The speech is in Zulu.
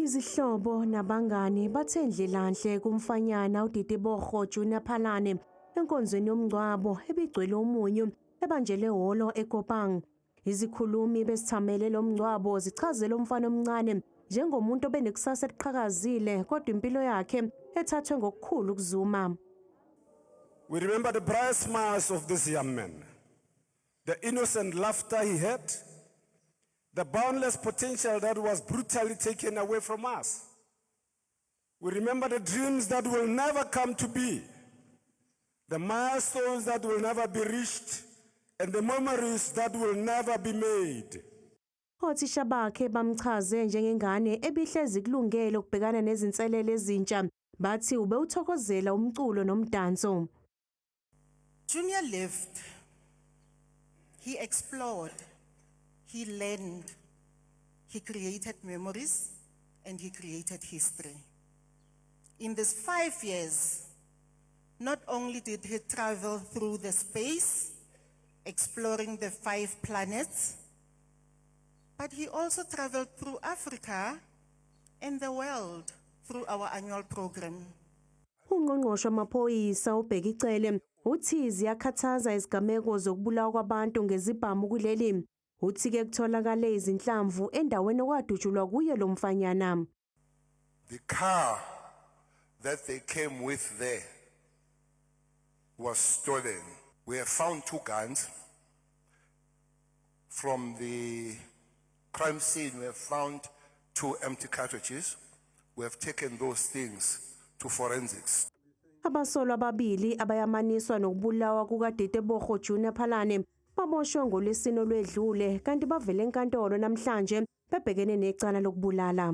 Izihlobo nabangani bathe ndlelanhle kumfanyana uDitebogo Junior Phalane enkonzweni yomngcwabo ebigcwele umunyu ebanjelwe ehholo eKopang. Izikhulumi besithamele lo mngcwabo zichaze lo mfana omncane njengomuntu obenekusasa eliqhakazile kodwa impilo yakhe ethathwe ngokukhulu ukuzuma. We remember the bright smiles of this young man, the innocent laughter he had, the boundless potential that was brutally taken away from us. We remember the dreams that will never come to be, the milestones that will never be reached, and the memories that will never be made. Othisha bakhe bamchaze njengengane ebihlezi kulungele ukubhekana nezinselele ezintsha. Bathi ubewuthokozela umculo nomdanso. Junior lived. He explored. He learned. He created memories and he created history. In these 5 years, not only did he travel through the space, exploring the five planets, but he also traveled through Africa and the world through our annual program. Ungqongqoshe wamaphoyisa uBheki Cele uthi ziyakhathaza izigameko zokubulawa kwabantu ngezibhamu kuleli. Uthi ke kutholakale izinhlamvu endaweni okwadutshulwa kuyo lo mfanyana. The car that they came with there was stolen. We have found two guns. From the crime scene, we have found two empty cartridges. We have taken those things to forensics. Abasolwa ababili abayamaniswa nokubulawa kukaDitebogo Junior Phalane baboshwe ngolwesine olwedlule kanti bavele enkantolo namhlanje bebhekene necala lokubulala.